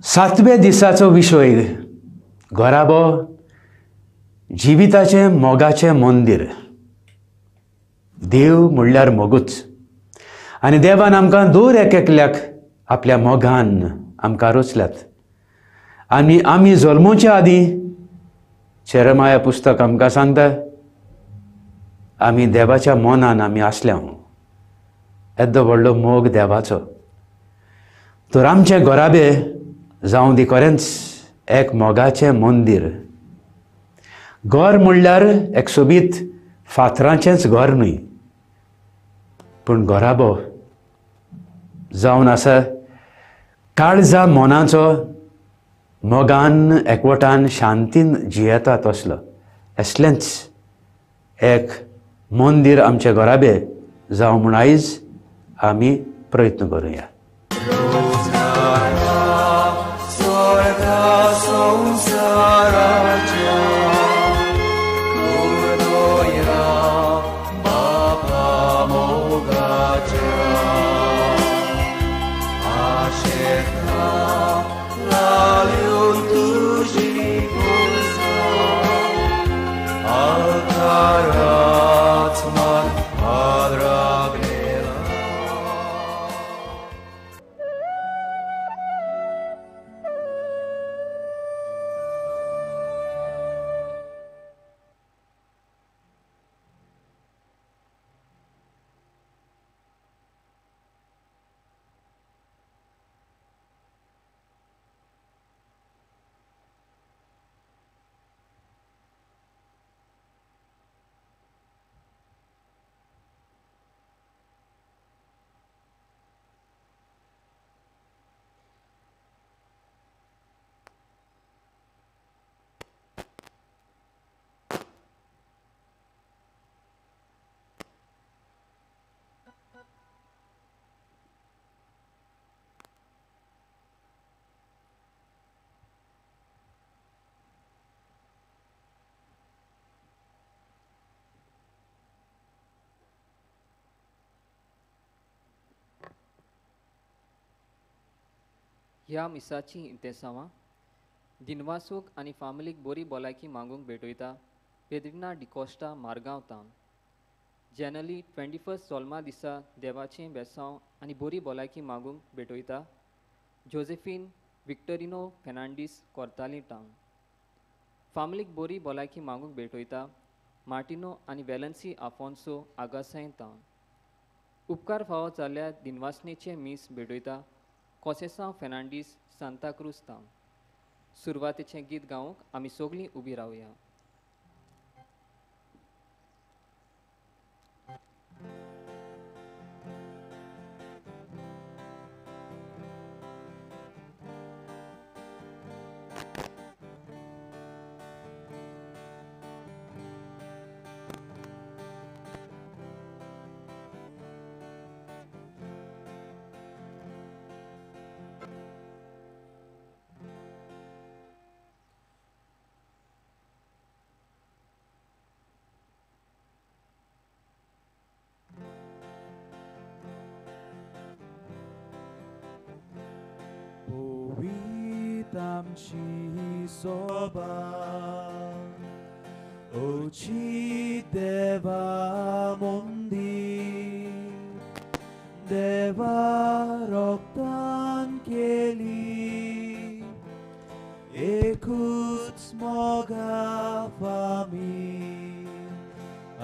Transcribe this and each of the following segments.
सातव्या दिसाचो विशय घराबो जिविताचें मोगाचें मंदीर। देव म्हणल्यार मोगूच आनी देवान आमकां दर एक एकल्याक आपल्या मोगान आमकां रचल्यात आनी आमी जल्मोच्या आदीं जेरेमाया पुस्तक आमकां सांगता आमी देवाच्या मनान आमी आसल्या। येदो व्हडलो मोग देवाचो। तर आमचें घराबे जावं दी खरेंच एक मोगाचें मंदीर। घर म्हणल्यार एक सोबीत फातरांचेंच घर न्हय, पूण घराबो जावन आसा काळजा मनाचो मोगान एकवटान शांतीन जियेता तसलो असलेंच एक मंदीर आमचे घराबे जावं म्हूण आयज आमी प्रयत्न करुया। ह्या मिसाची इंतेसांवां दिनवासूक आनी फामिलीक बरी भलायकी मागूंक भेटयता पेद्रिना डिकोस्टा मारगांव तावन। जेनली 21 सोलमा दिसा देवाचें बेसांव आनी बरी भलायकी मागूंक भेटयता जोजेफीन विक्टरिनो फेर्नांडीस कोर्ताली टावन। फामिलीक बरी भलायकी मागूंक भेटयता मार्टिनो आनी वेलन्सी आफोन्सो आगासाय टावन। उपकार फावो जाल्ल्या दिनवासनेचें मीस भेटयता कोसेसांव फेर्नांडीस सांताक्रूज तावन। सुरवातेचें गीत गावंक आमी सगळीं उबी रावया। आमची सोबा ओची देवा मंदीर देवा रोगतान केली एकूच मोगा फामी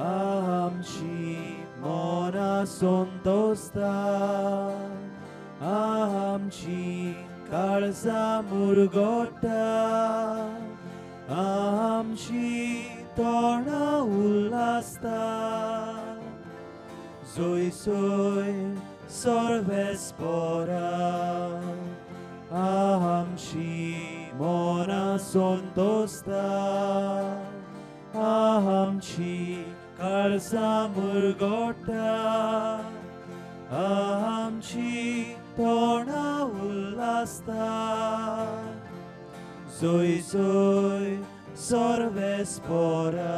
आमची मना संतोस्ता आमची काळजा मुरगोटा आमची तोंडां उल्हासता जोयसोय सर्वेस्पोरा आमची मना संतोस्ता आमची काळजा मुरगोटा आमची तोंडां उल्हासता जोय जोय सर्वेस्पोरा।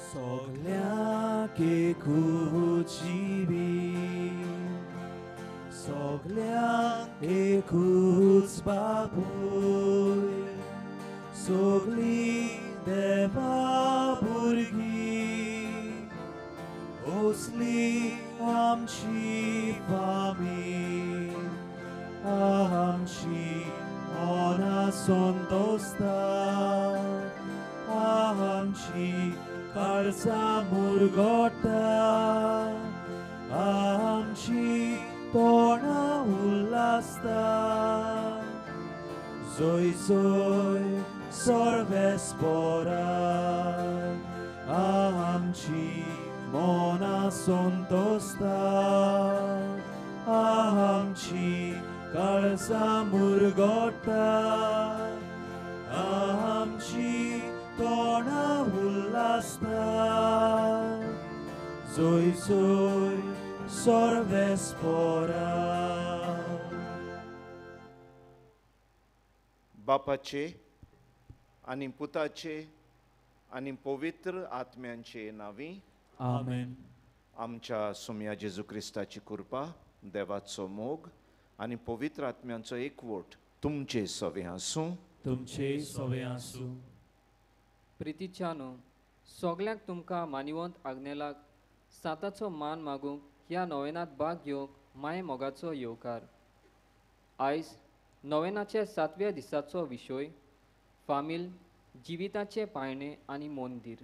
सगल्यांक एकूच जिवीत, सगल्यांक एकूच बापूय, सगलीं देवा भुरगीं, असली आमची फामील, आमची मनां संतोसता, आमची काळजां मुरगोटा, आमची तोंडां उल्हासता. जय जय सर्वेस्परा, आमची मनां संतोसता, आमची काळजां मुरगोटा, आमची तोंडां उल्हासता. जय जय सर्वेस्परा. बापाचे आनी पुताचे आनी पवित्र आत्म्यांचे नांवी आमेन. आमच्या सोम्या जेजू क्रिस्ताची कृपा, देवाचो मोग आनी पवित्र आत्म्यांचो एकवट तुमचे सवे आसूं. तुमचे सवे आसूं. प्रितीच्यानो, सगल्यांक तुमकां मानिवंत आग्नेलाक साताचो मान मागूंक ह्या नोवेनात भाग घेवंक माये मोगाचो येवकार. आयज नोवेनाच्या सातव्या दिसाचो विशय फामील, जिविताचें पायणें आनी मंदीर.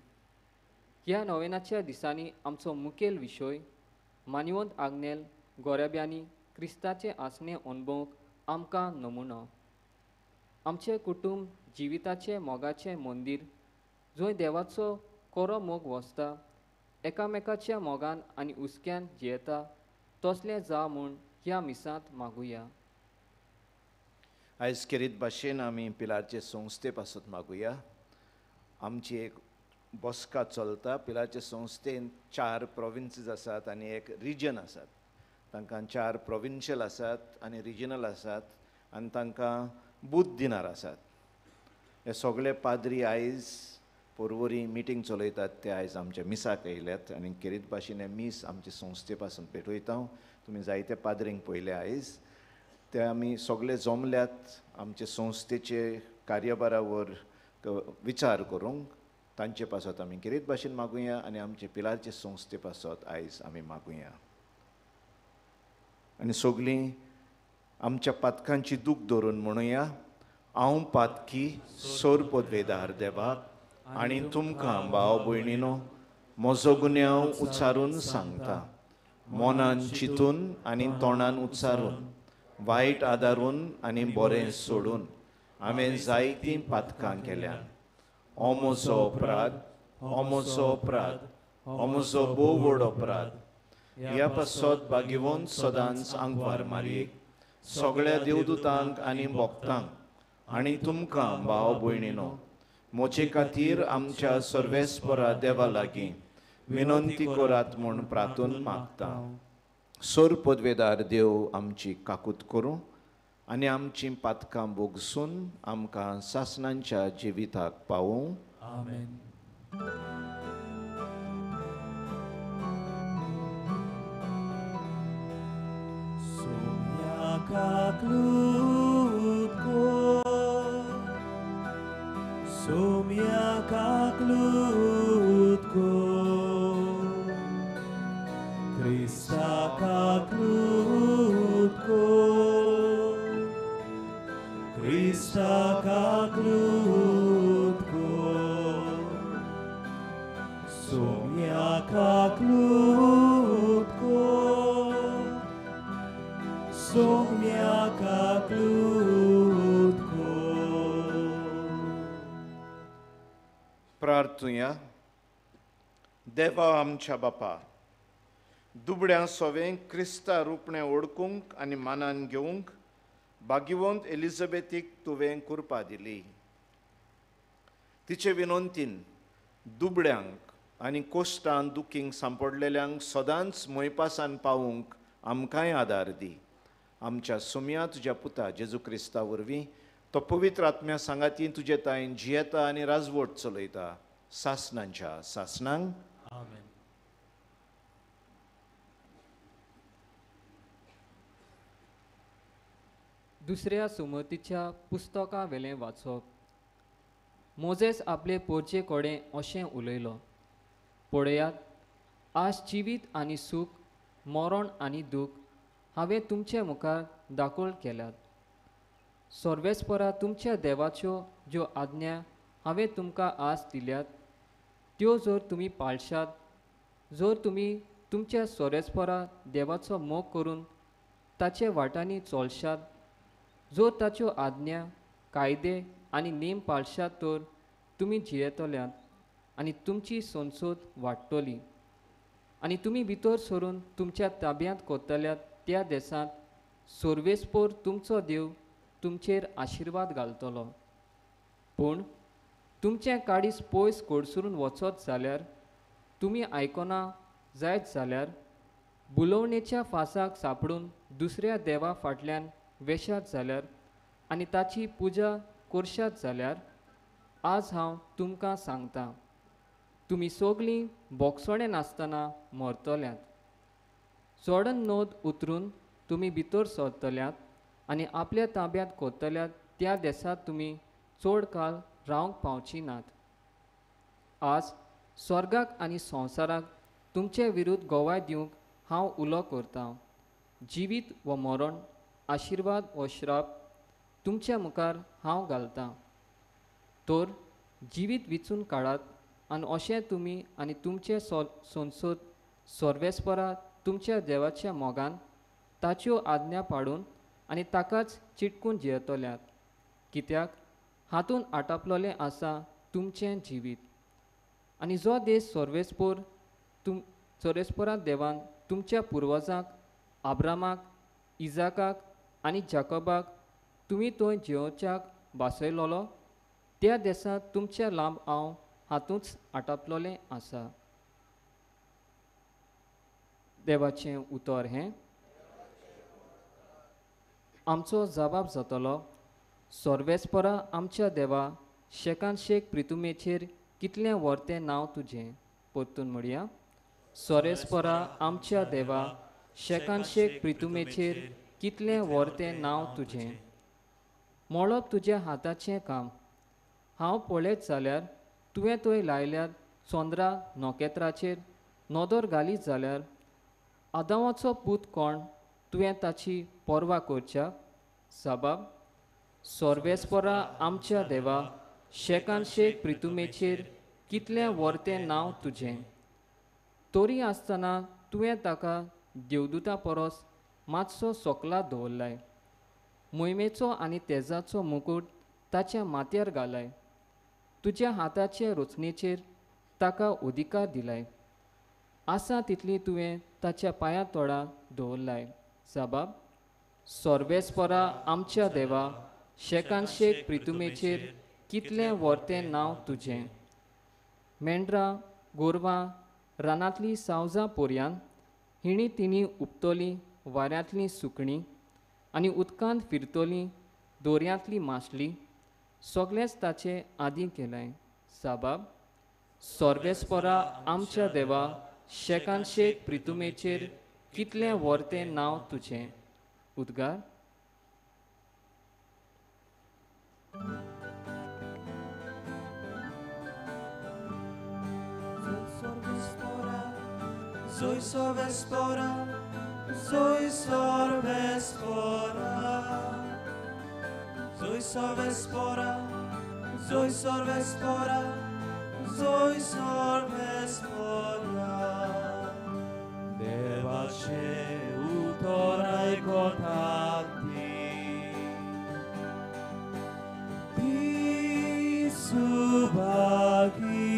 ह्या नोवेनाच्या दिसांनी आमचो मुखेल विशय मानिवंत आग्नेल गोरेब्यांनी क्रिस्ताचें आसणें अणभवूंक आमकां नमुनो. आमचें कुटुंब जिविताचें मोगाचें मंदीर, जंय देवाचो कोरो मोग वसता, एकामेकाच्या मोगान आनी हुस्क्यान जियेता, तसलें जावं म्हूण ह्या मिसांत मागुया. आयज खेरीत भाशेन आमी पिलारचे संस्थे पासत मागुया. आमची एक बसका चलता. पिलारचे संस्थेन 4 प्रोविन्सीस आसात आनी एक रिजन आसात. तांकां 4 प्रोविन्शियल आसात आनी रिजनल आसात आनी तांकां बूथ दिनार आसात. हे सगळे पाद्री आयज पोरवरी मिटींग चलयतात. ते आयज आमच्या मिसाक येयल्यात आनी खेरीत भाशेन हें मीस आमचे संस्थे पासून पेटयता. तुमी जायते पाद्रींक पळयले आयज. ते आमी सगळे जमल्यात आमचे संस्थेचे कार्यभारावर विचार करूंक. तांचे पासत आमी खेरीत भाशेन मागुया आनी आमचे पिलारचे संस्थे पासत आयज आमी मागुया. आनी सगळीं आमच्या पातकांची दूख धरून म्हणुया, हांव पातकी सोर पदवेदार देवाक आनी तुमकां भाव भयणीनो म्हजो गुन्यांव उच्चारून सांगता. मनान चिंतून आनी तोंडान उच्चारून, वायट आदारून आनी बरें सोडून हांवें जायतीं पातकां केल्यात. हो म्हजो अपराध, हो म्हजो अपराध, हो म्हजो भोव व्हड अपराध. ह्या पासत भाग्यवंत सदांच आंकवार मारयेक, सगळ्या देवदूतांक आनी भक्तांक आनी तुमकां भाव भयणीनो म्हजे खातीर आमच्या सर्वेस्परा देवा लागीं विनंती करात म्हूण प्रार्थून मागता. सोर पदवेदार देव आमची काकूत करूं आनी आमची पातकां भोगसून आमकां सासणांच्या जिविताक पावूं. आमेन. सोम्या काकलूत को, सोम्या काकलूत को, क्रिस्ता काकलूत को, क्रिस्ता काकलूत को, सोम्या काकलूत को, सोम्या काकलूत को. प्रार्थुया. देवा आमच्या बापा, दुबड्यां सोवें क्रिस्ता रुपणें ओडकूंक आनी मानान घेवंक भाग्यवंत एलिझाबेथीक तुवें कृपा दिली. तिचे विनंतीन दुबड्यांक आनी कोश्टान दुखींक सांपडलेल्यांक सदांच मोयपासान पावूंक आमकांय आदार दी. आमच्या सुम्या तुज्या पुता जेजू क्रिस्ता वरवीं तो पवित्र आत्म्या सांगाती तुजे ताईन जियेता आनी राजवट चलयता सासनांच्या सासनांक. आमेन. दुसऱ्या सुमतीच्या पुस्तका वेलें वाचप. मोजेस आपले पोरचे कडेन अशें उलयलो, पळयात आज जिवीत आनी सूख, मरण आनी दूख हांवें तुमचे मुखार दाखोल केल्यात. सर्वेस्परा तुमच्या देवाच्यो ज्यो आज्ञा हांवें तुमकां आज दिल्यात त्यो जर तुमी पाळशात, जर तुमी तुमच्या सर्वेस्परा देवाचो मोग करून ताचे वाटांनी चलशात, जर ताच्यो आज्ञा, कायदे आनी नेम पाळशात तर तुमी जियेतल्यात आनी तुमची संसद वाडटली आनी तुमी भितर सरून तुमच्या ताब्यांत कोत्तल्यात त्या देशांत सर्वेस्पोर तुमचो देव तुमचेर आशिर्वाद घालतलो. पूण तुमचें काडीस पयस कोडसरून वचत जाल्यार, तुमी आयकना जायत जाल्यार, बुलोवणेच्या फांसाक सापडून दुसऱ्या देवा फाटल्यान वेशात जाल्यार आनी ताची पुजा करशात जाल्यार, आज हांव तुमकां सांगतां, तुमी सगळीं बोगसणें नासतना मरतल्यात. चोडन नोद उतरून तुमी भितर सरतल्यात आनी आपल्या ताब्यांत कोत्तल्यात त्या देसांत तुमी चड काळ रावंक पावची नात. आज स्वर्गाक आनी संवसाराक तुमचे विरुद्ध गवाय दिवंक हांव उलो करतां. जिवीत व मरण, आशिर्वाद व श्राप तुमच्या मुखार हांव घालतां. तर जिवीत विचून काडात आनी अशें तुमी आनी तुमचे संसद सर्वेस्परा तुमच्या देवाच्या मोगान ताच्यो आज्ञा पाडून आनी ताकाच चिटकून जियेतल्यात. कित्याक हातून आटापलोलें आसा तुमचें जिवीत. आनी जो देश सर्वेस्पोर सर्वेस्परा देवान तुमच्या पुर्वजांक, आब्रामाक, इजाकाक आनी जाकोबाक तुमी थंय जियोवच्याक भासयलोलो त्या देसांत तुमच्या लांब हांव हातूंच आटापलोलें आसा. देवाचें उतर हें. आमचो जबाब जातलो, सर्वेस्परा आमच्या देवा, शेकान शेक प्रितुमेचेर कितलें व्हरतें नांव तुजें. परतून म्हणया, सर्वेस्परा आमच्या देवा, शेकान शेक प्रितुमेचेर कितलें व्हरतें नांव तुजें. मळब तुज्या हाताचें काम, हांव पळयत जाल्यार तुवें थंय लायल्यात चंद्रा नखेत्राचेर नदर घालीत जाल्यार, आदावाचो पूत कोण तुवें ताची पर्वा करच्या. साबाब, सर्वेस्परा आमच्या देवा, शेकान शेक प्रितुमेचेर कितलें व्हरतें नांव तुजें. तरी आसतना तुवें ताका देवदूता परस मातसो सोकला दवरलाय, मोहिमेचो आनी तेजाचो मुकूट ताच्या माथ्यार घालाय, तुज्या हाताचे रचणेचेर ताका अधिकार दिलाय, आसा तितली तुवें ताच्या पांया तोडा दवरलाय. साबाब, सर्वेस्परा आमच्या देवा, शेकान शेक प्रितुमेचेर कितलें व्हरतें नांव तुजें. मेंढरां, गोरवां, रानांतलीं सावजां पोरयान हिणी तिणी उपतली वाऱ्यांतलीं सुकणीं आनी उदकांत फिरतली दोरयांतली मासली, सगळेंच ताचे आदीं केलें. साबाब, सर्वेस्परा आमच्या देवा, शेकान शेक प्रितुमेचेर कितलें व्हरतें नांव तुजें. उद्गार. Soy sorvespora, soy sorvespora, soy sorvespora, soy sorvespora, soy sorvespora. Devache utorai kotati, ti subagi.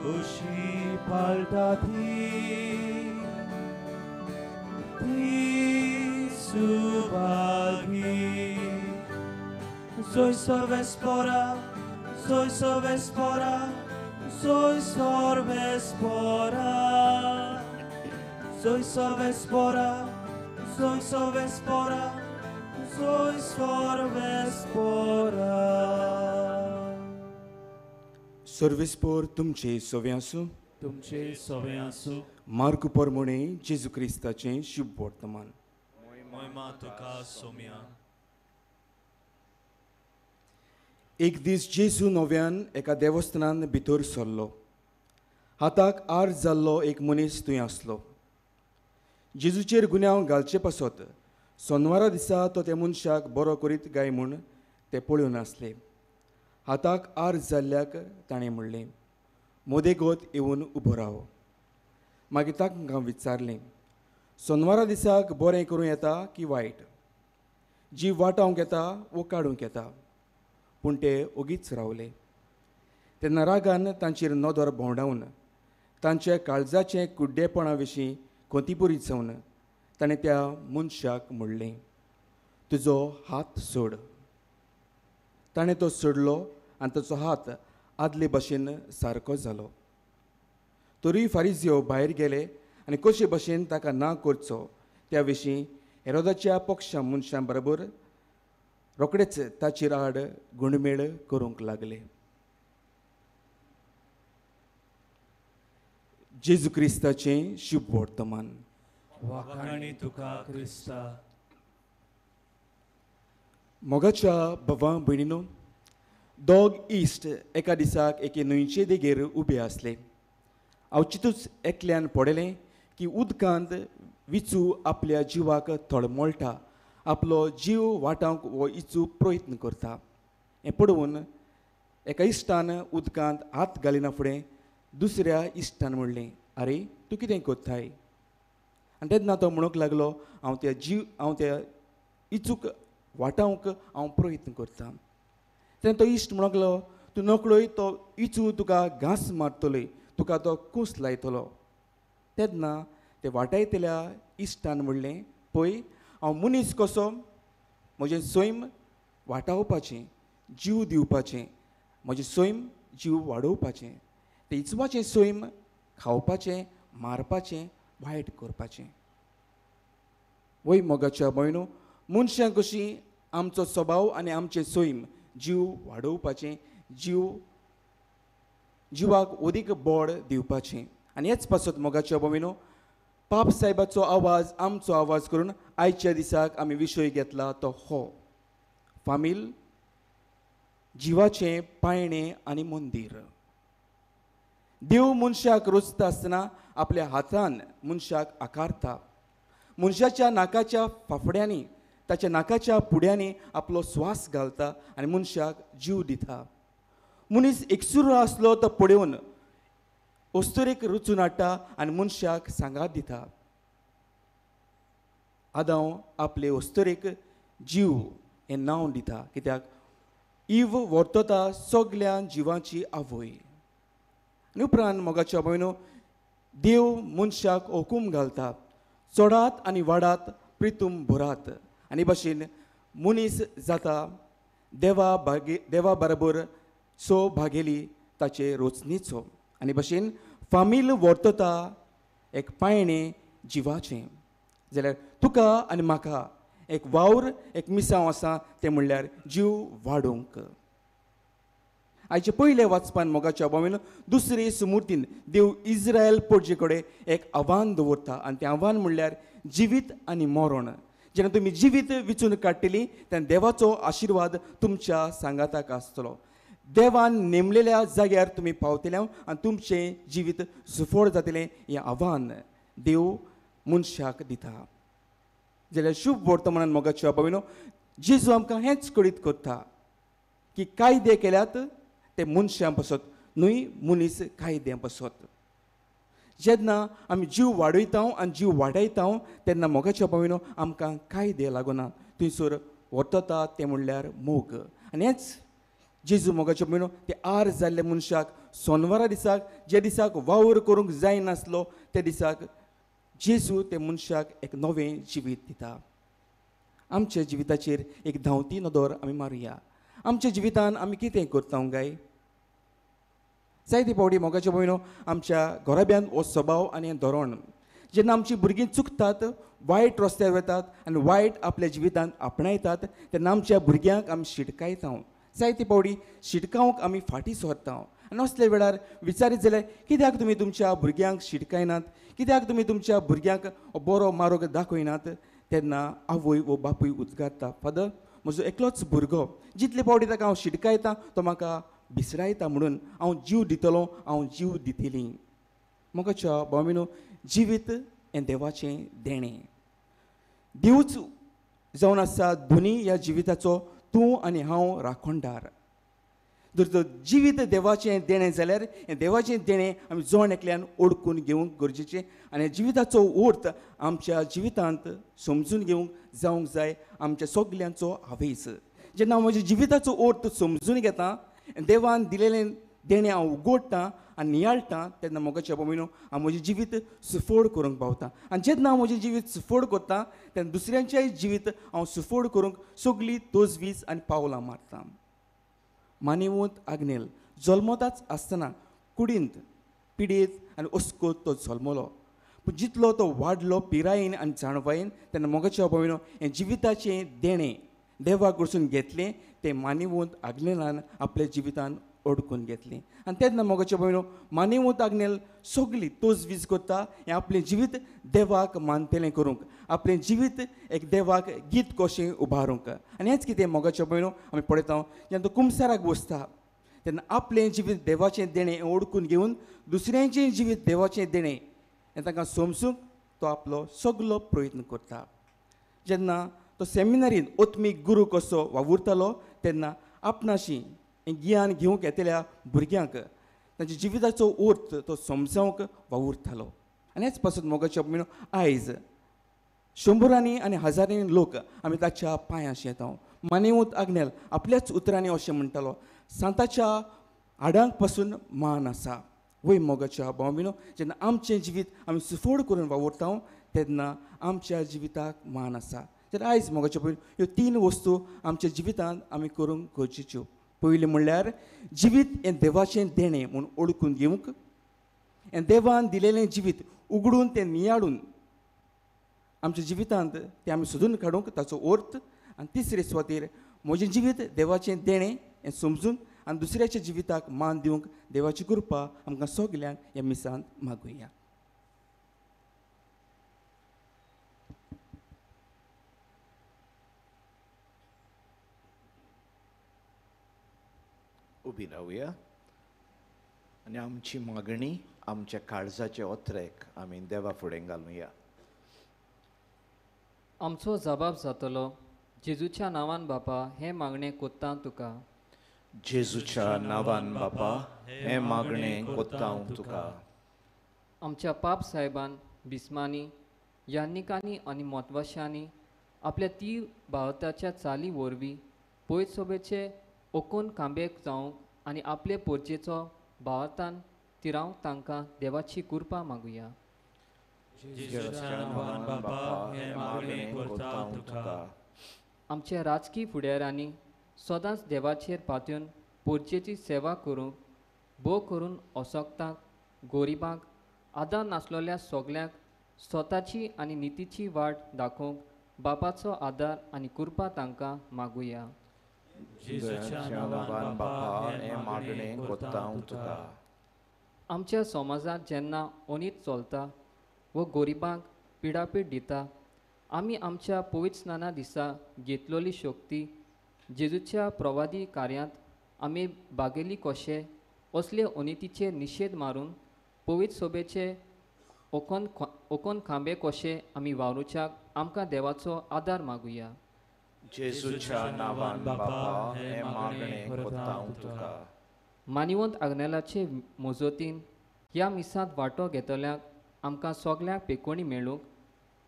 Kushi paltati ti subagi. Soy sorvespora, soy sorvespora, soy sorvespora, soy sorvespora, soy sorvespora, soy sorvespora. सर्वेस्पोर तुमचे सोवे आसूं. तुमचे सोवे आसूं. Mark परमणे जेजू क्रिस्ताचें शुभ वर्तमान. मोहिमा तुका सोम्या. एक दीस जेजू नव्यान एका देवस्थानान भितर सरलो. हाताक आर जाल्लो एक मनीस थंय आसलो. जेजूचेर गुन्यांव घालचे पासत सोनवारा दिसा तो त्या मनशाक बरो करीत काय म्हूण ते पळोवन आसले. हाताक आर जाल्ल्याक ताणें म्हणलें, मोदेगोत येवन उबो राव. मागीर तांकां विचारलें, सोनवारा दिसाक बरें करूं येता की वायट? जीव वाटावंक येता वो काडूंक येता? पूण ते ओगीच रावले. तेन्ना रागान तांचेर नदर भोंवडावन तांच्या काळजाचें कुड्डेपणा विशीं कोंतीपुरी जावन ताणें त्या मनशाक म्हणलें, तुजो हात सोड. ताणें तो सोडलो आनी ताचो हात आदले भशेन सारको जालो. तरूय फारिजियो भायर गेले आनी कशे भशेन ताका ना करचो त्या विशीं हेरोदाच्या पक्षा मनशां बरोबर रोखडेच ताचेर आड गुणमेळ करूंक लागले. जेजू क्रिस्ताचें शुभ वर्तमान. वाखाणी तुका क्रिस्ता. मोगाच्या भावा भयणीनो, दोग इश्ट एका दिसाक एके न्हंयचे देगेर उबे आसले. अवचितूच एकल्यान पडलें की उदकांत विचू आपल्या जिवाक तळमळटा, आपलो जीव वाटावंक हो इचू प्रयत्न करता. हें पळोवन एका इश्टान उदकांत हात घालिना फुडें दुसऱ्या इश्टान म्हणलें, आरे तूं कितें करताय? आनी तेन्ना तो म्हणूंक लागलो, हांव त्या इचूक वाटावंक हांव प्रयत्न करता. तेन्ना तो इश्ट म्हणूंक लागलो, तूं नकळय तो इचू तुका घांस मारतलोय, तुका तो कूस लायतलो. तेन्ना ते वाटायतल्या इश्टान म्हणलें, पळय हांव मनीस कसो, म्हजें सैम वाटावपाचें, जीव दिवपाचें, म्हजें सैम जीव वाडोवपाचें, तें इचवाचें सैम खावपाचें, मारपाचें, वायट करपाचें. वय मोगाच्या भयणो, मनशां कशीं आमचो स्वभाव आनी आमचें सैम जीव वाडोवपाचें, जिवाक अदीक बळ दिवपाचें. आनी हेच पासत मोगाच्या भयणो, पाप साहेबाचो आवाज आमचो आवाज करून आयच्या दिसाक आमी विशय घेतला तो हो फामील, जिवाचें पायणें आनी मंदीर. देव मनशाक रोचता आसतना आपल्या हातान मनशाक आकारता. मनशाच्या नाकाच्या फाफड्यांनी, ताच्या नाकाच्या पुड्यांनी आपलो स्वास घालता आनी मनशाक जीव दिता. मनीस एकसुरो आसलो तो पळोवन अस्तुरेक रुचून हाडटा आनी मनशाक सांगात दिता. आदांव आपले अस्तुरेक जीव हें नांव दिता, कित्याक इव वर्तता सगल्या जिवाची आवय. आनी उपरांत मोगाच्या भयणो, देव मनशाक हुकूम घालता, चडात आनी वाडात, प्रितूम भरात. आनी भशेन मनीस जाता देवा बरोबर सो भागेली ताचे रोचणेचो. आनी भशेन फामील वर्तता एक पायणें जिवाचें. जाल्यार तुका आनी म्हाका एक वावर, एक मिसांव आसा, तें म्हणल्यार जीव वाडोवंक. आयचे पयले वाचपान मोगाच्या भोंवेन दुसरे सुमुर्तीन देव इस्रायल पोटजे कडेन एक आव्हान दवरता आनी तें आव्हान म्हणल्यार जिवीत आनी मरण. जेन्ना तुमी जिवीत विचून काडटली तेन्ना देवाचो आशिर्वाद तुमच्या सांगाताक आसतलो. देवान नेमलेल्या जाग्यार तुमी पावतले आनी तुमचें जिवीत सुफळ जातलें. हें आव्हान देव मनशाक दिता. जाल्यार शुभ वर्तमानान मोगाच्या भयणो, जेजू आमकां हेंच कळीत करता की कायदे केल्यात ते मनशां पासत न्हय, मनीस कायद्यां पासत. जेन्ना आमी जीव वाडयता आनी जीव वाडयता तेन्ना मोगाच्या भयणो आमकां कायदे लागना, थंयसर वर्तता तें म्हणल्यार मोग. आनी हेंच जेजू मोगाच्या भयणो ते आर जाल्ल्या मनशाक सोनवारा दिसाक, ज्या दिसाक वावर करूंक जायनासलो त्या दिसाक जेजू ते मनशाक एक नवें जिवीत दिता. आमच्या जिविताचेर एक धांवती नदर आमी मारुया. आमच्या जिवितान आमी कितें करता काय? जायते फावटी मोगाच्या भयणो आमच्या घराब्यांत हो स्वभाव आनी धोरण, जेन्ना आमचीं भुरगीं चुकतात, वायट रस्त्यार वतात आनी वायट आपल्या जिवितांत आपणायतात तेन्ना आमच्या भुरग्यांक आमी शिटकायता. जायते फावटी शिटकावंक आमी फाटीं सरता. आनी असल्या वेळार विचारीत जाल्यार कित्याक तुमी तुमच्या भुरग्यांक शिटकायनात, कित्याक तुमी तुमच्या भुरग्यांक बरो मार्ग दाखयनात, तेन्ना आवय वो बापूय उद्गारता, फादर म्हजो एकलोच भुरगो, जितले फावटी ताका हांव शिटकायता तो म्हाका बिसरायता, म्हणून हांव जीव दितलो, हांव जीव दितली. मोगाच्या भाव, जिवीत हें देवाचें देणें. देवूच जावन आसा दोनी ह्या जिविताचो तूं आनी हांव राखणदार. जर तर जिवीत देवाचें देणें जाल्यार हें देवाचें देणें आमी जण एकल्यान ओडकून घेवंक गरजेचें आनी जिविताचो अर्थ आमच्या जिवितांत समजून घेवंक जावंक जाय आमच्या सगल्यांचो हावेस. जेन्ना हांव म्हज्या जिविताचो अर्थ समजून घेता, देवान दिलेलें देणें हांव उगडटा आनी नियाळटा, तेन्ना मोगाच्या भावांनो हांव म्हजें जिवीत सुफोड करूंक पावता. आनी जेन्ना हांव म्हजें जिवीत सुफोड करता तेन्ना दुसऱ्यांचेंय जिवीत हांव सुफोड करूंक सगळी तजवीज आनी पावलां मारता. मानेवंत आग्नेल जल्मताच आसतना कुडींत पिडेत आनी अस्कोत तो जल्मलो, पूण जितलो तो वाडलो पिरायेन आनी जाणवायेन तेन्ना मोगाच्या भावांनो हें जिविताचें देणें देवा कडसून घेतलें तें मानेवंत आग्नेलान आपल्या जिवितान अडकून घेतलें. आनी तेन्ना मोगाच्या भयणो मानेवंत आग्नेल सगळी तजवीज करता हें आपलें जिवीत देवाक मानतलें करूंक, आपलें जिवीत एक देवाक गीत कशें उबारूंक. आनी हेंच कितें मोगाच्या भयणो आमी पळयता, जेन्ना तो कुमसाराक बसता तेन्ना आपलें जिवीत देवाचें देणें ओडकून घेवन दुसऱ्यांचें जिवीत देवाचें देणें हें तांकां समजूंक तो आपलो सगलो प्रयत्न करता. जेन्ना तो सेमिनारीन आत्मीक गुरू कसो वावुरतालो तेन्ना आपणाशी गिन्यान घेवंक येतल्या भुरग्यांक तांच्या जिविताचो अर्थ तो समजावंक वावुरतालो. आनी हेच पासून मोगाच्या भयणो आयज शंबरांनी आनी हजारांनी लोक आमी ताच्या पांयांशी येता. मानेवंत आग्नेल आपल्याच उतरांनी अशें म्हणटालो, सांताच्या हाडांक पासून मान आसा. वय मोगाच्या भाव, जेन्ना आमचें जिवीत आमी सुफोड करून वावुरता तेन्ना आमच्या जिविताक मान आसा. तर आयज मोगाच्या भयणो ह्यो तीन वस्तू आमच्या जिवितांत आमी करूंक गरजेच्यो. पयलें म्हणल्यार जिवीत हें देवाचें देणें म्हूण ओळखून घेवंक, हें देवान दिलेलें जिवीत उगडून तें नियाळून आमच्या जिवितांत तें आमी सोदून काडूंक ताचो अर्थ. आनी तिसरे सुवातेर म्हजें जिवीत देवाचें देणें हें समजून आनी दुसऱ्याच्या जिविताक मान दिवंक देवाची कृपा आमकां सगल्यांक ह्या मिसांत मागुया. उबी रावया आनी आमची मागणी आमच्या काळजाचे ओत्रेक आमी देवा फुडें घालुया. आमचो जबाब जातलो, जेजूच्या नांवान बापा हें मागणें कोत्ता तुका. जेजूच्या नांवान बापा हें मागणें कोत्ता तुका. आमच्या पाप साहेबान बिस्मांनी यान्निकांनी आनी मोतवाशांनी आपल्या ती भावताच्या चाली वरवीं पयत सोबेचे ओकून कांबेक जावंक आनी आपले पोरचेचो भावार्थान तिरावंक तांकां देवाची कृपा मागुया. आमच्या राजकी फुडाऱ्यांनी सदांच देवाचेर पातयेवन पोरचेची सेवा करूंक भोव करून असक्तांक गोरिबांक आदार नासलेल्या सगल्यांक स्वताची आनी नितीची वाट दाखोवंक बापाचो आदार आनी कृपा तांकां मागुया. आमच्या समाजांत जेन्ना अनीत चलता वो गोरिबांक पिडापीड दिता, आमी आमच्या पवित्र स्नाना दिसा घेतलेली शक्ती जेजूच्या प्रवादी कार्यांत आमी बागेली कशे असले अनितीचेर निशेध मारून पवित्र सोबेचे ओकोन खांबे कशे आमी वावरुच्याक आमकां देवाचो आदार मागुया. जेजूच्या नांवान बापा हें मागणें कोत्ता तुका. मानिवंत आग्नेलाचे मजतीन ह्या मिसांत वांटो घेतल्यांक आमकां सगल्यांक पेकोणी मेळूंक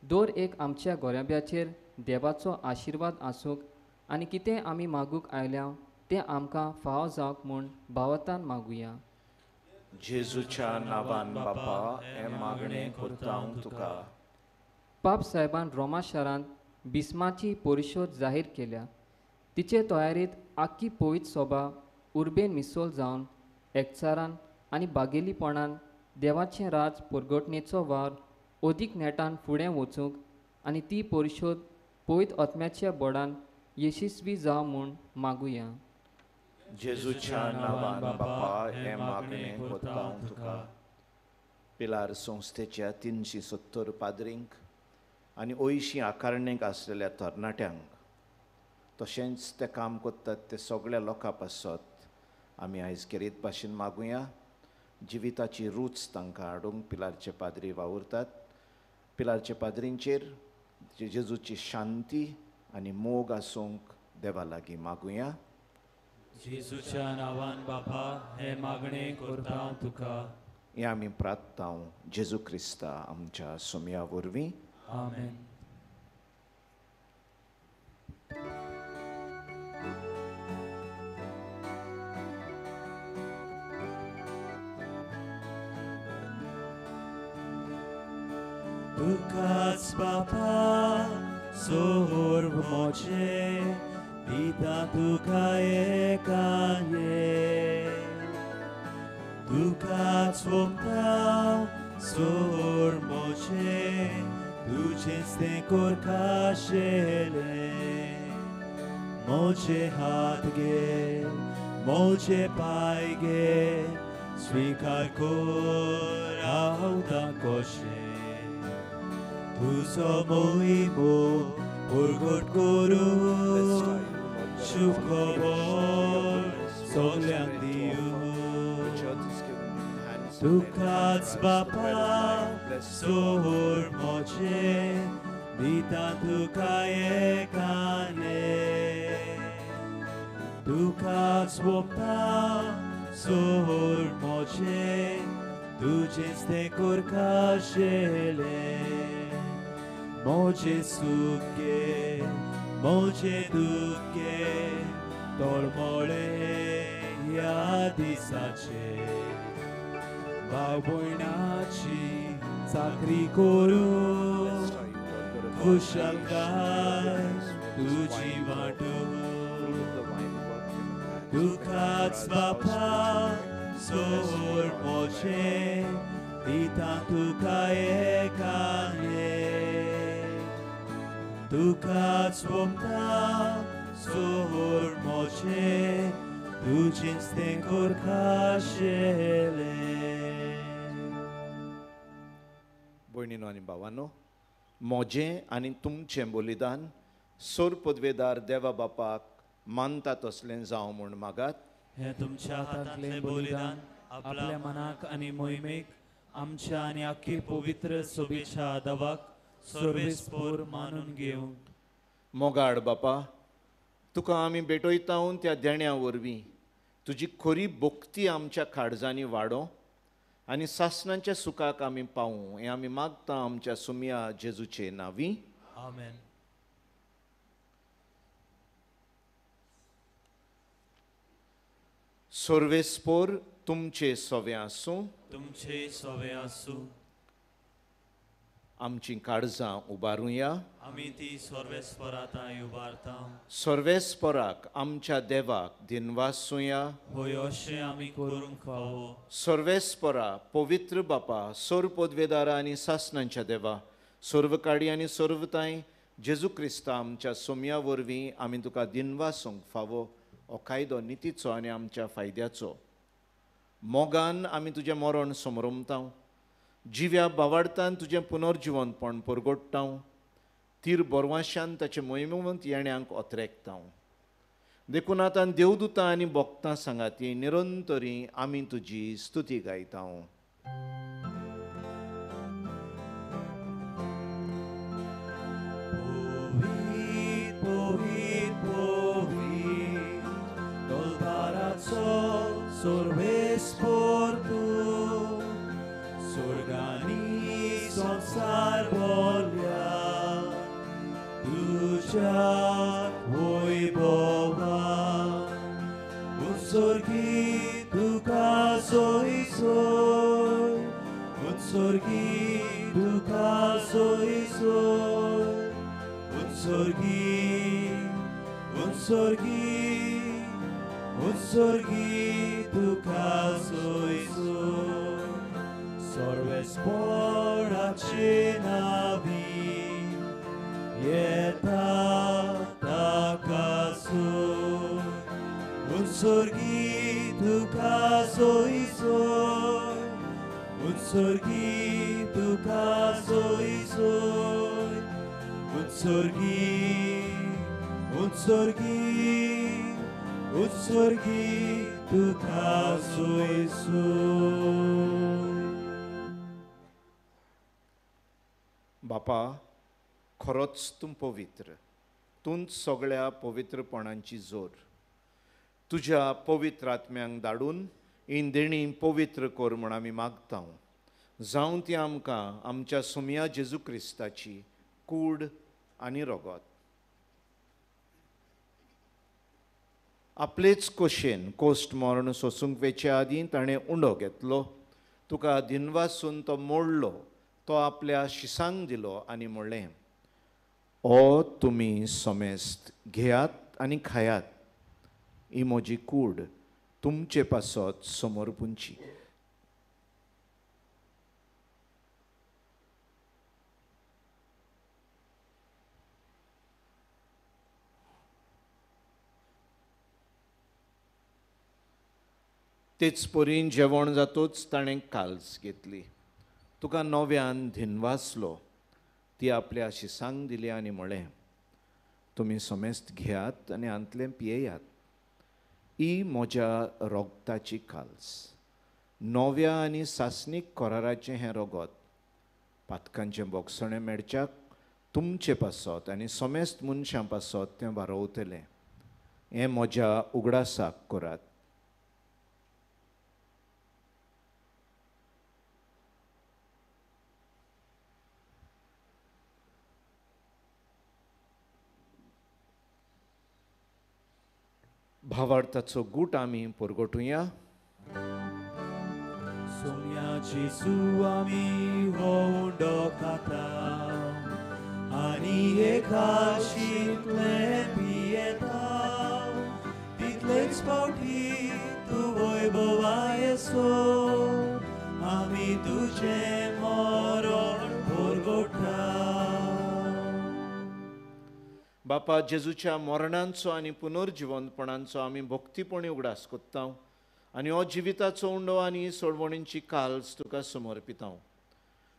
दर एक आमच्या गोऱ्याब्याचेर देवाचो आशिर्वाद आसूंक आनी कितें आमी मागूंक आयल्या तें आमकां फावो जावंक म्हूण भावार्थान मागुया. जेजूच्या नांवान बापा हें मागणें कोत्ता तुका. पाप साहेबान रोमा शारांत बिस्माची परिशोध जाहीर केल्या. तिचे तयारींत आख्खी पवित्र सोबा उर्बेन मिसोल जावन एकचारान आनी बागेलीपणान देवाचें राज परगटणेचो वावर अदीक नेटान फुडें वचूंक आनी ती परिशोध पवित्र आत्म्याच्या बोडान यशस्वी जावं म्हूण मागुया. जेजूच्या नांवान बापा हें मागणें करता हांव तुका. पिलार संस्थेच्या 370 पाद्रींक आनी 80 आकारणेक आसलेल्या तरणाट्यांक तशेंच ते काम करतात ते सगळ्या लोकां पासत आमी आयज खेरीत भाशेन मागुया. जिविताची रूच तांकां हाडूंक पिलारचे पाद्री वावुरतात. पिलारचे पाद्रींचेर जेजूची शांती आनी मोग आसूंक देवा लागीं मागुया. जेजूच्या नांवान बापा हें मागणें करता हांव तुका. हें आमी प्रार्थना जेजू क्रिस्ता आमच्या सोम्या वरवीं. आमेन. तुकाच बापा सोर मोचे दिता तुका एकाये, तुकाच वोपता सोर मोचे तुजेंच तें कोरकाशेलें. मोजे हात गे मोजे पांय गे स्विकार कोर हांव कोशें तुजो मोहिमो परगट करूं शुभ खबर सगल्यांक दिवं. तुकाच बापा सोर मोजे दिता तुका एकाने, तुकाच वोपता सोर मोजे तुजेंच तें कोरकाशेलें. मोजे सुखे मोजे दुखे तळमळे ह्या दिसाचे भाव भयणाची चाकरी करूं खुशालकाय तुजी वांटूं. तुकाच बापा सोर मोजे दिता तुका एकाने, तुकाच वोपता सोर मोजे तुजेंच तें कोरकाशेलें. भयणीनो आनी भावानो, म्हजें आनी तुमचें बलिदान सोर पदवेदार देवा बापाक मानता तसलें जावं म्हूण मागात. हें तुमच्या हातांतलें बलिदान आपल्या मनाक आनी मोहिमेक आमच्या आनी आख्खी पवित्र सोबीच्या दवाक सर्वेस्पोर मानून घेवं. मोगाड बापा, तुका आमी भेटयता त्या देण्या वरवीं तुजी खरी भक्ती आमच्या काळजांनी वाडों आनी सासणाच्या सुखाक आमी पावूं हें आमी मागता आमच्या सुमया जेजूचे नांवी. आमेन. सर्वेस्पोर तुमचे सवे आसूं. तुमचे सवे आसूं. आमची काळजां उबारुया. आमी ती सर्वेस्परातां उबारता. सर्वेस्पराक आमच्या देवाक दिनवासुया. होय अशें आमी करूंक फावो. सर्वेस्परा पवित्र बापा सर्व पदवेदारा आनी सासणांच्या देवा सर्व काडी आनी सर्वताय जेजू क्रिस्ता आमच्या सोम्या वरवीं आमी तुका दिनवासूंक फावो हो कायदो नितीचो आनी आमच्या फायद्याचो. मोगान आमी तुजें मरण समरमता, जिव्या बावाडतान तुजें पुनर्जिवनपण परगोडटा, तीर बोरवाशान ताचे मोहिमेवंत येण्यांक ओतरेकता. देखून आतां देवदूतां आनी भक्तां सांगाती निरंतरी आमी तुजी स्तुती गायता. सर्वेस्पोर तूं स्वर्गानी संवसार बोल्या तुज्या वैभवा उत्सर्गी तुका सोय सोय उत्सर्गी तुका सोय सोय उत्सर्गी उत्सर्गी उत्सर्गी तुका सोय सोय सर्वेस्पोराचे नावी येता ताका सोय. उत्सर्गी तुका सोय सोय, उत्सर्गी तुका सोय सोय, उत्सर्गी उत्सर्गी उत्सर्गी तुका सोय सोय। बापा, खरोच तूं पवित्र, तूंच सगळ्या पवित्रपणांची जोर। तुज्या पवित्र आत्म्यांक धाडून ही देणी पवित्र कर म्हूण आमी मागता। जावं ती आमकां आमच्या सुमया जेजू क्रिस्ताची कूड आनी रगत। आपलेच कोशेन कोश्ट मरण सोसूंक वेचे आदीं ताणें उंडो घेतलो, तुका दिनवासून तो मोडलो, तो आपल्या शिसांक दिलो आनी म्हणलें, ओ तुमी समेस्त घेयात आनी खायात, ही म्हजी कूड तुमचे पासत समर्पूंची। तेच परीन जेवण जातूच ताणें काल्स घेतली, तुका नव्यान धिनवासलो, ती आपल्या शिसांक दिली आनी म्हणलें, तुमी समेस्त घेयात आनी हांतलें पियेयात, ही म्हज्या रोगताची काल्स, नव्या आनी सासणीक कराराचें हें रगत, पातकांचें बोगसणें मेळच्याक तुमचे पासत आनी समेस्त मनशां पासत तें वारोवतलें। हें म्हज्या उगडासाक करात। भावार्थाचो गूट आमी परगटुया। सोम्या जेजू आमी हो उंडो खाता आनी हे काशींतलें पियेता, तितलेच फावटी तूं वैभवा येसो आमी तुजें मरण परगटा। बापा, जेजूच्या मरणांचो आनी पुनर्जिवंतपणांचो आमी भक्तीपणी उगडास कोत्ता आनी हो जिविताचो उंडो आनी सोडवणींची काल्स तुका समर्पिता।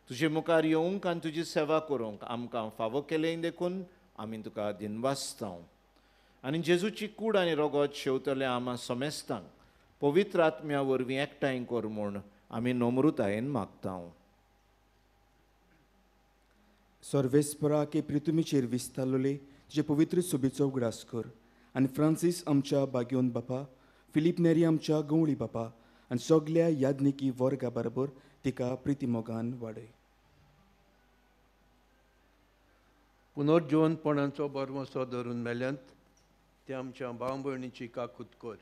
तुजे मुखार येवंक आनी तुजी सेवा करूंक आमकां फावो केलें देखून आमी तुका दिनवासता। आनी जेजूची कूड आनी रगत शेवतले आमा समेस्तांक पवित्र आत्म्या वरवीं एकठांय कर म्हूण आमी नम्रतायेन मागता। सर्वेस्परा के पृथ्वीचेर विस्तारलेले तुजे पवित्र सोबेचो उगडास कर आनी फ्रांसीस आमच्या बाग्योन बापा, फिलीप नेरी आमच्या गवळी बापा आनी सगल्या याज्ञिकी वर्गा बरोबर तिका प्रितीमोगान वाडय। पुनर्जिवंतपणाचो बरमसो धरून मेल्यांत ते आमच्या भाव भयणीची काकूत कर,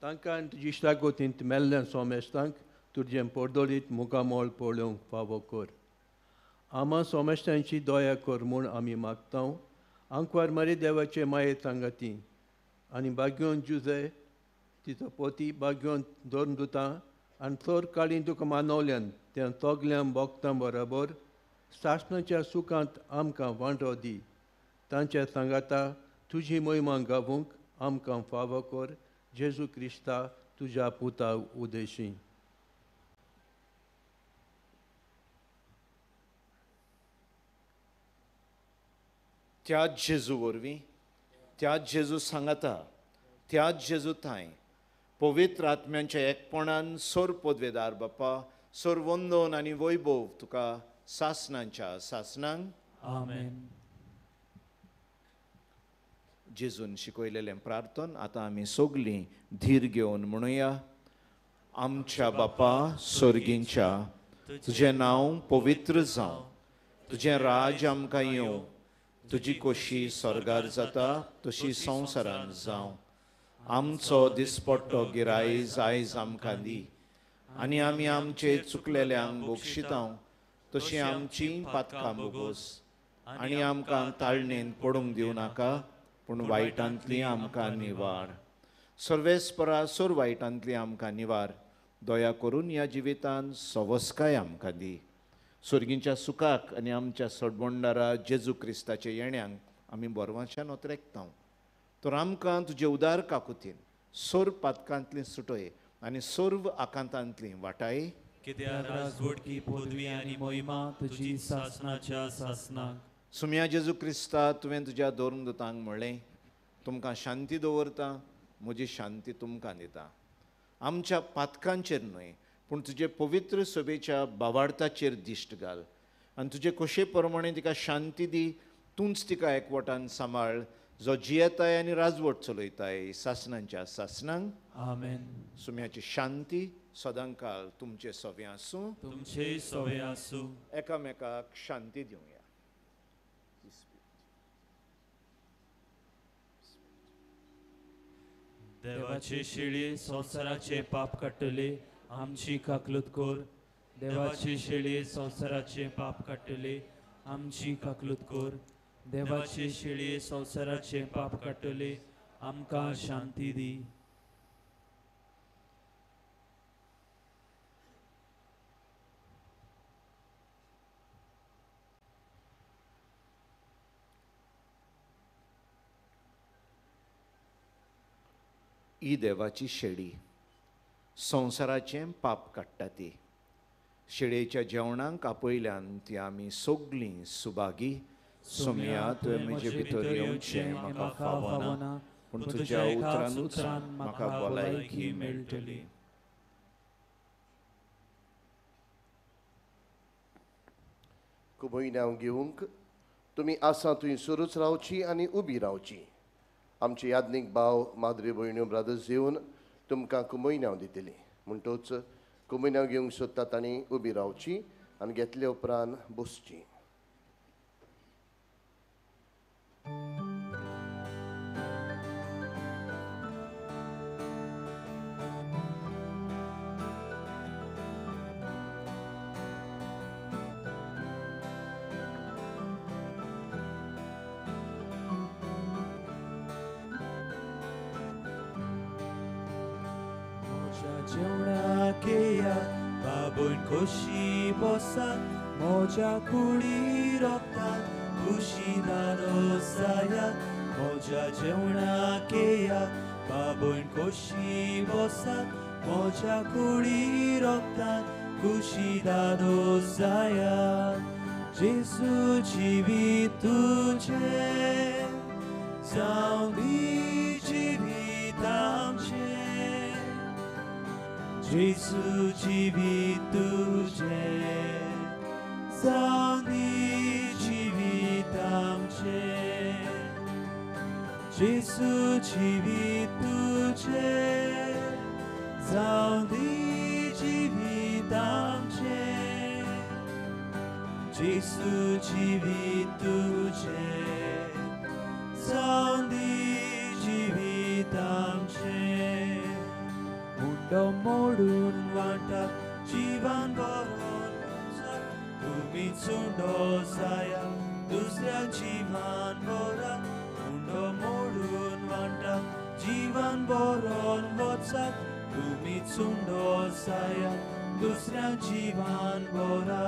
तांकां आनी तुजी इश्टागतींत मेल्ल्या सोमेस्तांक तुजें परदोळीत मुखामोळ पळोवंक फावो कर। आमा सोमेस्तांची दया कर म्हूण आमी मागता। आंकवार मारी देवाचे माये सांगाती आनी बाग्योन जुजे तिचो पोती बाग्योन धरून दुता आनी चड काळी तुका मानवल्यान त्या सगल्यांक भोगतां बरोबर सासणाच्या सुखांत आमकां वांटो दी। तांच्या सांगाता तुजी मोहिमा गावूंक आमकां फावो कर, जेजू क्रिस्ता तुज्या पुता उदेशी। त्याच जेजू वरवीं, त्याच जेजू सांगाता, त्याच जेजू थांय पवित्र आत्म्यांच्या एकपणान सोर पदवेदार बापा, सोर वंदन आनी वैभव तुका सासणांच्या सासणांक। आमेन। जेजून शिकयलेलें प्रार्थन आतां आमी सगलीं धीर घेवन म्हणुया। आमच्या बापा सोर्गींच्या, तुजें नांव पवित्र जावं, तुजें राज आमकां येवं, तुजी कोशी स्वर्गार जाता तशी संवसारांत जावं। आमचो दिसपट्टो गिरायज आयज आमकां दी आनी आमी आमचे चुकलेल्यांक बक्षिता तशी आमची पातकां बोगोस आनी आमकां ताळणेन पडूंक दिवं नाका, पूण वायटांतली आमकां निवार। सर्वेस्परा सोर वायटांतली आमकां निवार, दया करून ह्या जिवितान सवस्काय आमकां दी। स्वर्गींच्या सुखाक आनी आमच्या सडबोंडारा जेजू क्रिस्ताच्या येण्यांक आमी बरवाच्यान ओतरेकता। तर आमकां तुजे उदार काकुतीन सोर पातकांतली सुटय आनी सर्व आकांतांतली वाटाय. कित्याक राजवटकी पदवी आनी मोहिमा तुजी सासनाच्या सासनाक. सुम्या जेजू क्रिस्ता, तुवें तुज्या धर्मदूतांक म्हणलें, तुमकां शांती दवरता, म्हजी शांती तुमकां दिता. आमच्या पातकांचेर न्हय पूण तुजे पवित्र सभेच्या बावार्थाचेर दिश्ट घाल आनी तुजे खोशे प्रमाणे तिका शांती दी. तूंच तिका एकवटान सांबाळ, जो जियेताय आनी राजवट चलयताय सासनांच्या सासनांक. आमेन. सुम्याची शांती सदांकाल तुमचे सवे आसूं, तुमचे सवे आसूं. एकामेकाक शांती दिवया. देवाचे शेळये संवसाराचे पाप काडटले, आमची काकलूत कर. देवाचे शेळये संवसाराचे पाप काडटले, आमची काकलूत कर. देवाचे शेळये संवसाराचे पाप काडटले, आमकां शांती दी. ही देवाची शेळी संवसाराचें पाप काडटा. ती शेळयेच्या जेवणाक आपयल्यान ती आमी सगळीं सुभागी. सोम्या, तुवें म्हजे भितर येवचें म्हाका फावना, पूण तुज्या उतरानूच म्हाका भलायकी मेळटली. कुबयनांव घेवंक तुमी आसा थंय सुरूच रावची आनी उबी रावची. आमचे याज्ञीक भाव माद्री भयण्यो ब्रदर्स येवन तुमकां कुमयनांव दितली. म्हणटोच कुमयनांव घेवंक सोदता तांणी उबी रावची आनी घेतले उपरांत बसची. बाबून खोशी बसात, म्हज्या कुडी रोखतात खुशी दादोसायात. म्हज्या जेवणाक येयात, बाबून खोशी बसात, म्हज्या कुडी रोखतात खुशी दादोसायात. जेजू जिवीत तुजें जावं दी जिवीत आमचें. जेजू जिवीत तुजें जावं दी जिवीत आमचें. जेजू जिवीत तुजें जावं दी जिवीत आमचें. जेजू जिवीत तुजें जावं दी जिवीत आमचें. मुंडो मोडून वांटा जिवन बरोवन तुमी चुंडो जाया दुसऱ्या जिवन बरा. मुंडो मोडून वांटा जिवन बरोवन वचात तुमी चुंडो जाया दुसऱ्या जीवन बरा.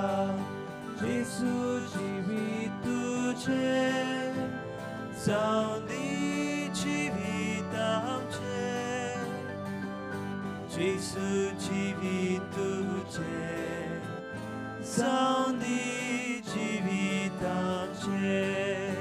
जेजू जिवीत तुजें जावं दी जिवीत आमचें. जेजू जिवीत तुजें जावं दी जिवीत आमचें.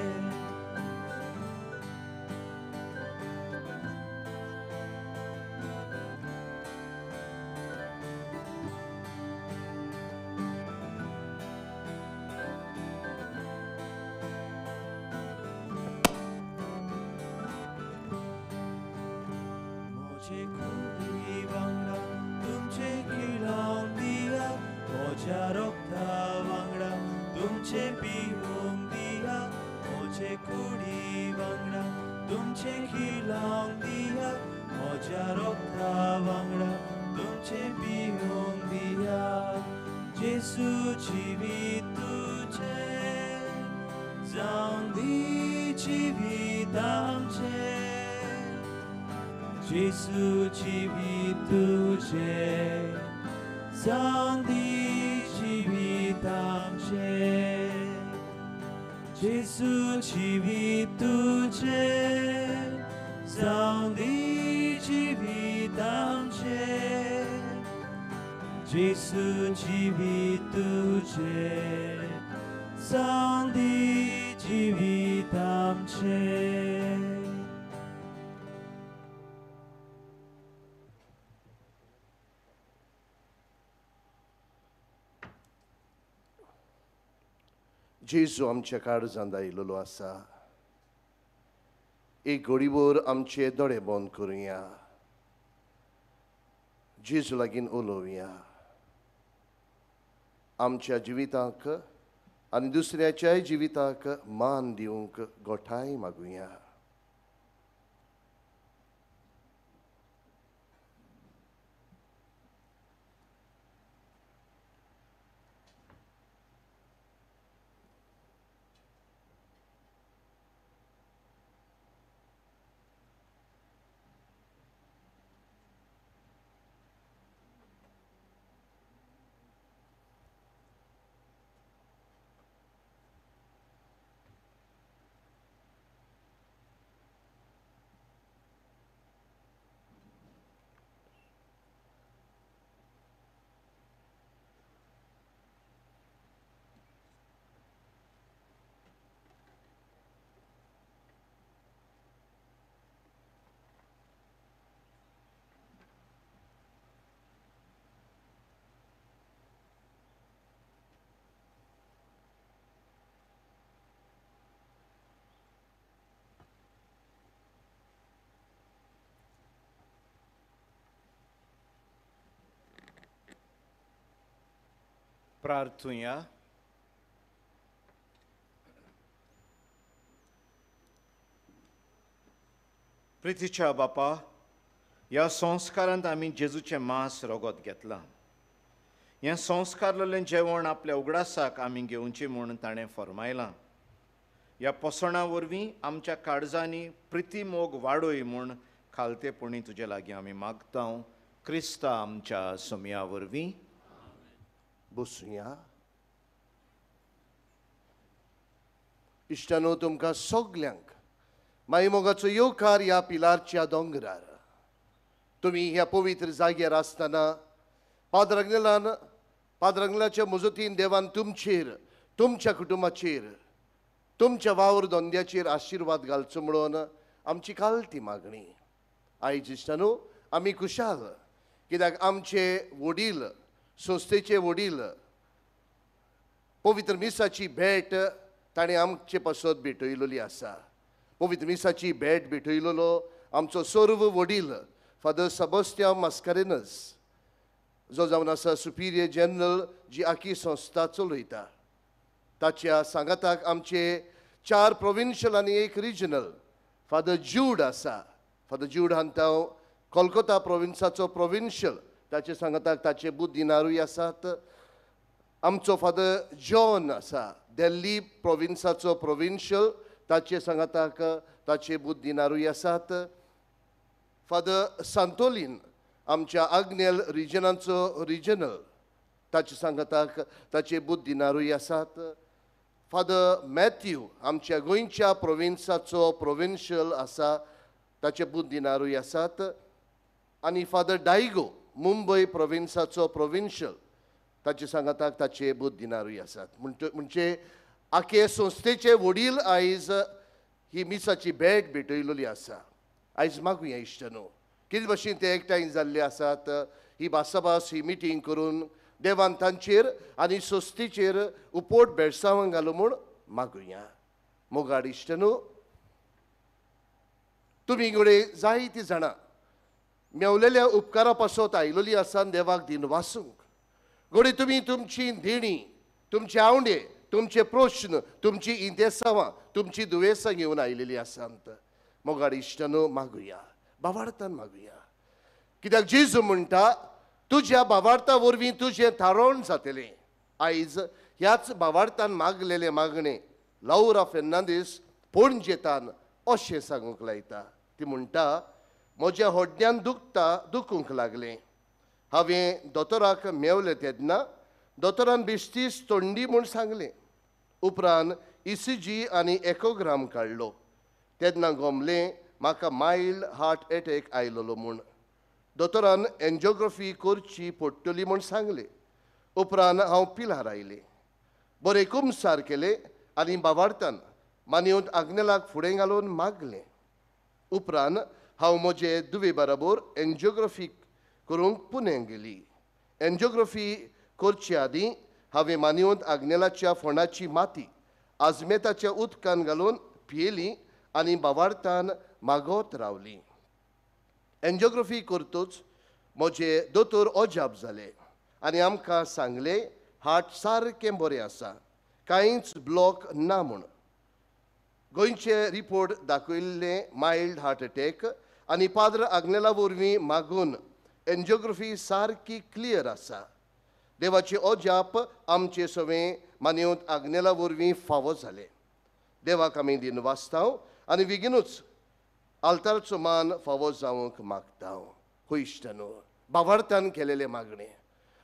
म्हजे कुडी वांगडा तुमचे किळोंक दिया, म्हज्या रोगता वांगडा तुमचे पिवंक दिया. म्हजे कुडी वांगडा तुमचे किळोंक दिया, म्हज्या रोगता वांगडा तुमचे पिवंक दिया. जेजू जिवीत तुजें जावं दी जिवीत आमचें. जेजू जिवीत तुजें जावं दी जिवीत आमचें. जेजू जिवीत तुजें जावं दी जिवीत जेसू जिवीत तुजें जावं दी जिवीत आमचें. जेजू आमच्या काळजांत आयिल्लो आसा. एक घडीभर आमचे दोळे बंद करुया, जेजू लागीं उलोवया. आमच्या जिविताक आनी दुसऱ्याच्याय जिविताक मान दिवंक गोठाय मागुया. प्रार्थुया. प्रितीच्या बापा, ह्या संस्कारांत आमी जेजूचें मांस रगत घेतलां. हें संस्कारलेलें जेवण आपल्या उगडासाक आमी घेवचें म्हूण ताणें फर्मायलां. ह्या पोसणां वरवीं आमच्या काळजांनी प्रिती मोग वाडय म्हूण खालतेपणी तुजे लागीं आमी मागता, क्रिस्ता आमच्या सोमया वरवीं. बसुया. इश्टानो, तुमकां सगल्यांक माई मोगाचो येवकार ह्या पिलारच्या दोंगरार. तुमी ह्या पवित्र जाग्यार आसतना पाद्र पाद्र मजतीन देवान तुमचेर, तुमच्या कुटुंबाचेर, तुमच्या वावर धंद्याचेर आशिर्वाद घालचो म्हणून आमची कालती मागणी. आयज इश्टानो आमी खुशाल कित्याक आमचे वडील, संस्थेचे वडील पवित्र मिसाची भेट ताणें आमचे पासत भेटयलेली आसा. पवित्र मिसाची भेट भेटयलेलो आमचो सर्व वडील फादर सेबास्तियांव मास्कारेनस, जो जावन आसा सुपिरियर जनरल जी आखी संस्था चलयता. ताच्या सांगाताक आमचे 4 प्रोविन्शियल आनी 1 रिजनल फादर ज्यूड आसा. फादर ज्यूड हांतांव कोलकोता प्रोविन्साचो प्रोविन्शियल, ताचे सांगाताक ताचे बुद्धिनारूय आसात. आमचो फादर जॉन आसा दिल्ली प्रोविन्साचो प्रोविन्शियल, ताचे सांगाताक ताचे बुद्धिनारूय आसात. फादर सांतोलीन आमच्या आग्नेल रिजनाचो रिजनल, ताचे सांगाताक ताचे बुद्धिनारूय आसात. फादर मॅथ्यू आमच्या गोंयच्या प्रोविन्साचो प्रोविन्शियल आसा, ताचे बुद्धिनारूय आसात. आनी फादर डायगो मुंबय प्रोविन्साचो प्रोविन्शियल, ताचे सांगाताक ताचे बुद्धिनारूय आसात. म्हणजे आखे संस्थेचे वडील आयज ही मिसाची भेट भेटयलेली आसा. आयज मागुया इश्टानो, कितें भशेन ते एकठांय जाल्ले आसात, ही भासाभास, ही मिटींग करून देवान तांचेर आनी संस्थेचेर उपोट भेटसांवां घालो म्हूण मागुया. मोगाड इश्टानो, तुमी घडये जायतीं जाणां मेवलेल्या उपकारा पासत आयलेली आसा देवाक दिनवासूंक. घडये तुमी तुमची देणी, तुमचे आवडे, तुमचे प्रश्न, तुमची इंतेसांवां, तुमची दुयेंसां घेवन आयलेली आसात. मोगाड इश्टानो, मागुया, बावार्थान मागुया, कित्याक जेजू म्हणटा तुज्या बावार्था वरवीं तुजें थारोवण जातलें. आयज ह्याच बावार्थान मागलेलें मागणें लावरा फेर्नांदीस पणजेतान अशें सांगूंक लायता. ती म्हणटा, म्हज्या होड्ड्यान दुखता, दुखूंक लागलें. हांवें दोतोराक मेवलें तेन्ना दोतोरान बेश्टीच तोंडी म्हूण सांगलें. उपरांत ईसीजी आनी एकोग्राम काडलो तेन्ना गोमलें म्हाका मायल्ड हार्ट एटॅक आयलेलो म्हूण. दोतोरान एन्जियोग्राफी करची पडटली म्हूण सांगलें. उपरांत हांव पिलार आयलें. बरें कुमसार केलें आनी बावार्थान मानयेवंत आग्नेलाक फुडें घालून मागलें. उपरांत हांव म्हजे दुवे बराबर एन्जियोग्राफी करूंक पुणे गेली. एन्जियोग्राफी करचे आदीं हांवें मानयेवंत आग्नेलाच्या फोंडाची माती आजमेताच्या उदकान घालून पियेली आनी बावार्थान मागत रावली. एन्जियोग्राफी करतूच म्हजे दोतोर अजाप जाले आनी आमकां सांगलें हार्ट सारकें बरें आसा, कांयच ब्लॉक ना म्हूण. गोंयचे रिपोर्ट दाखयल्ले मायल्ड हार्ट अटॅक आनी पाद्र आग्नेला वरवीं मागून एन्जियोग्राफी सारकी क्लियर आसा. देवाचे अजाप आमचे सवें मानयेवंत आग्नेला वरवीं फावो जालें. देवाक आमी दिन वाचता आनी बेगीनूच आल्तारचो मान फावो जावंक मागता. इश्टानो, बावार्थान केलेलें मागणें.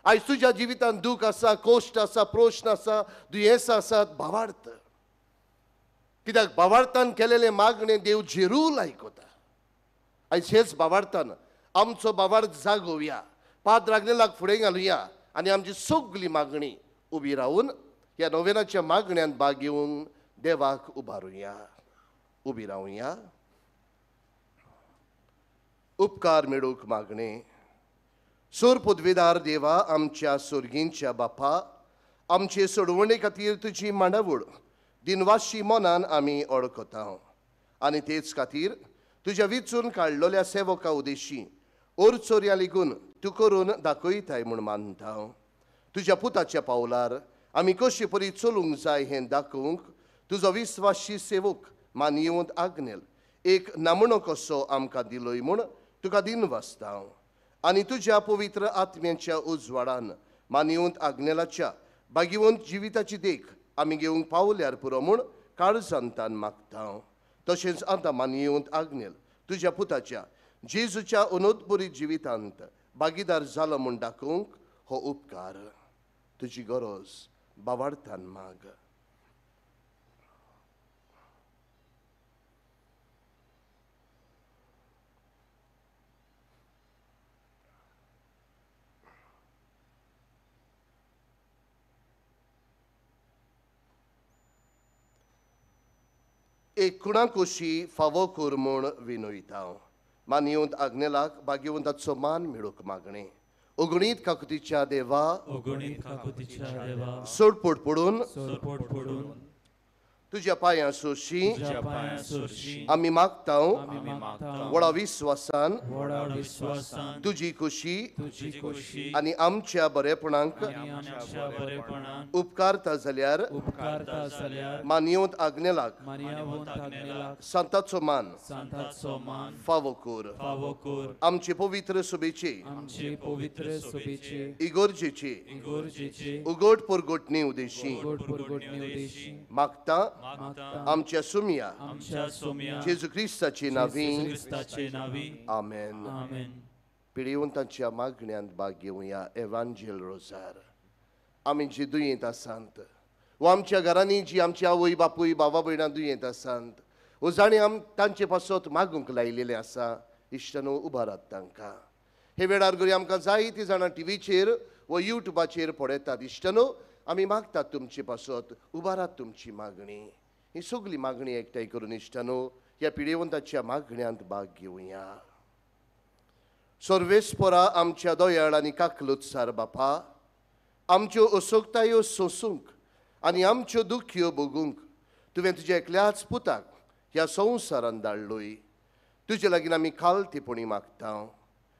आयज तुज्या जिवितांत दूख आसा, कश्ट आसा, प्रश्न आसा, दुयेंसां आसात, भावार्थ. कित्याक भावार्थान केलेलें मागणें देव जेरूल आयकता. आयज हेच भावार्थान आमचो भावार्थ जागोवया, पाद्र आग्नेलाक फुडें घालुया आनी आमची सगली मागणी उबी रावून ह्या नोवेनाच्या मागण्यांत भाग घेवन देवाक उबारुया. उबी रावुया. उपकार मेळूंक मागणें. सोर पदवेदार देवा, आमच्या सोर्गींच्या बापा, आमचे सोडवणे खातीर तुजी मांडावळ दिनवाशी मनान आमी ओळखता आनी तेच खातीर तुज्या विचून काडलेल्या सेवका उदेशी ओरचोरया लेगून तूं करून दाखयताय म्हूण मानता. तुज्या पुताच्या पावलार आमी कशे परी चलूंक जाय हें दाखोवंक तुजो विस्वाशी सेवक मानयेवंत आग्नेल एक नामणो कसो आमकां दिलोय म्हूण तुका दिन वाचता. आनी तुज्या पवित्र आत्म्याच्या उजवाडान मानयेवंत आग्नेलाच्या भाग्यवंत जिविताची देख आमी घेवंक पावल्यार पुरो म्हूण काळजांतान मागता. तशेंच आतां मानयेवंत आग्नेल तुज्या पुताच्या जेजूच्या अनोदपुरी जिवितांत भागीदार जालो म्हूण दाखोवंक हो उपकार तुजी गरज बावार्थान माग. एक कुणाकोशी फावो कर म्हूण विनयता. मानयेवंत आग्नेलाक भाग्यवंताचो मान मेळूंक मागणें. अगणीत काकुतीच्या देवा, अगणीत काकुतीच्या देवा, सोडपोट पडून तुज्या पांयां सोशी आमी मागता. व्हडा विस्वासान तुजी खुशी आनी आमच्या बरेपणाक उपकारता जाल्यार मानयेवंत आग्नेलाक सांताचो मान फावो कर. आमचे पवित्र सभेचे इगर्जेचे उगड परगटणी उदेशी मागता. आमच्या सुमिया जेजू क्रिस्ताचे नांवी आमेन. पिडेवंतांच्या मागण्यांत भाग घेवया. एवांजेल रोजार. आमी जी दुयेंत आसात वा आमच्या घरांनी जी आमची आवय बापूय बाबा भयणां दुयेंत आसात व जाणीं आम तांचे पासत मागूंक लायिल्लें आसा, इश्टानो उबारात तांकां. हे वेळार घडये आमकां जायतीं जाणां टिवीचेर वा युट्यूबाचेर पळयतात. इश्टानो, आमी मागतात तुमचे पासत, उबारात तुमची मागणी. ही सगली मागणी एकठांय करून इश्टानो ह्या पिडेवंताच्या मागण्यांत भाग घेवया. सर्वेस्परा आमच्या दयाळ आनी काकलुत्सार बापा, आमच्यो असोकतायो सोसूंक आनी आमच्यो दुख्यो भोगूंक तुवें तुज्या एकल्याच पुताक ह्या संवसारान धाडलोय. तुजे लागीं आमी खालतेपणी मागता.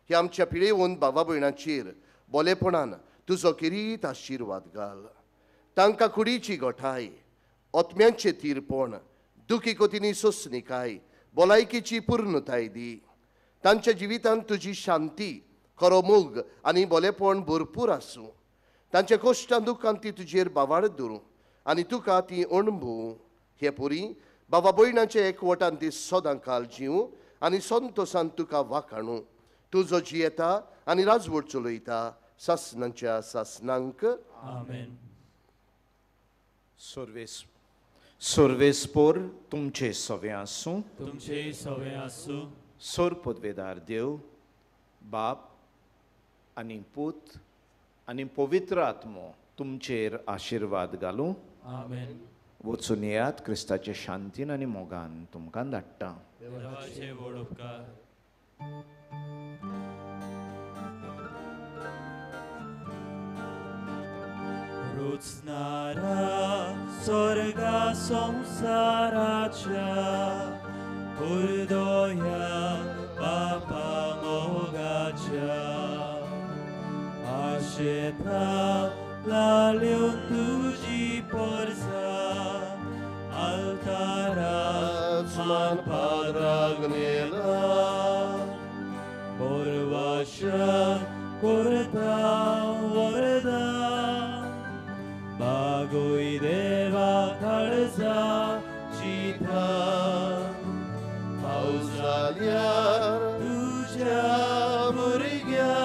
ह्या आमच्या पिडेवंत बाबा भयणाचेर बोलेपणान तुजो किरीत आशिर्वाद घाल. तांकां कुडीची गोठाय, आत्म्यांचें तीरपण, दुखी कोतीनी सोंसणीकाय, भलायकेची पूर्णताय दी. तांच्या जिवितांत तुजी शांती, खरो मोग आनी बोलेपण भरपूर आसूं. तांच्या कश्टां दुख्खान ती तुजेर बावाळ धरूं आनी तुका ती अणभवूं. हे पुरी बाबा भयणाच्या एकवटान ती सदां काल जीव आनी संतोसान तुका वाखाणू. तुजो जियेता आनी राजवट चलयता सासनांच्या सासनांक. आमेन. सर्वेस्पोर तुमचे सवे आसूं. तुमचे सवे आसूं. सोर पदवेदार देव बाप आनी पूत आनी पवित्र आत्मो तुमचेर आशिर्वाद घालूं. आमेन. वचून येयात क्रिस्ताचे शांतीन आनी मोगान तुमकां धाडटा. देवाचे व्हड उपकार. रुचणारा स्वर्गा संवसाराच्या उर्दोया बापा मोगाच्या आशेता लाल्यो तुजी Porsa altarat man padragnela Borvasha korta vorda Bagoi deva kalza chita Pausalyar tuja burgya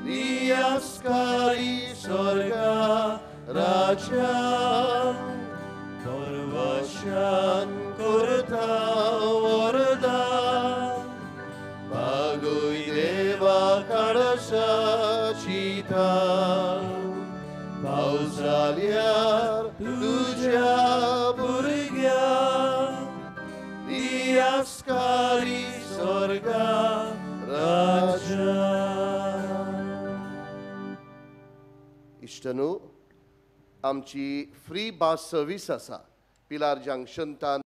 Diaskari sorga raja Porvashan korta vorda Bagui deva kalasa chita Pausalyar tuja burgya Diaskari sorga raja. इश्टनू, आमची फ्री बस सर्वीस आसा पिलार junction तान